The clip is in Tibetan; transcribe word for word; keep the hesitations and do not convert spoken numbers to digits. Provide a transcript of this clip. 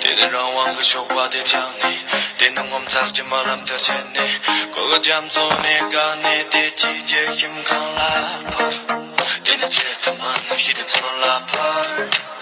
དེ་ནས་རང་དབང་གི་ཞོགས་པ་དེ་ཆགས་ནས། དེ་ནས་ངོ་མཚར་གྱི་རྨི་ལམ་དེ་བྱས་ནས། གོ་གི་རྒྱ་མཚོ་ནས་བརྒལ་ནས་དེ་ཅི་བརྗེད་ཞིམ་གང་ལ་བར། དེ་ནས་ཆེད་དུ་མ་ནུབ་ཞིག་དེ་ཚོ་ལ་བར།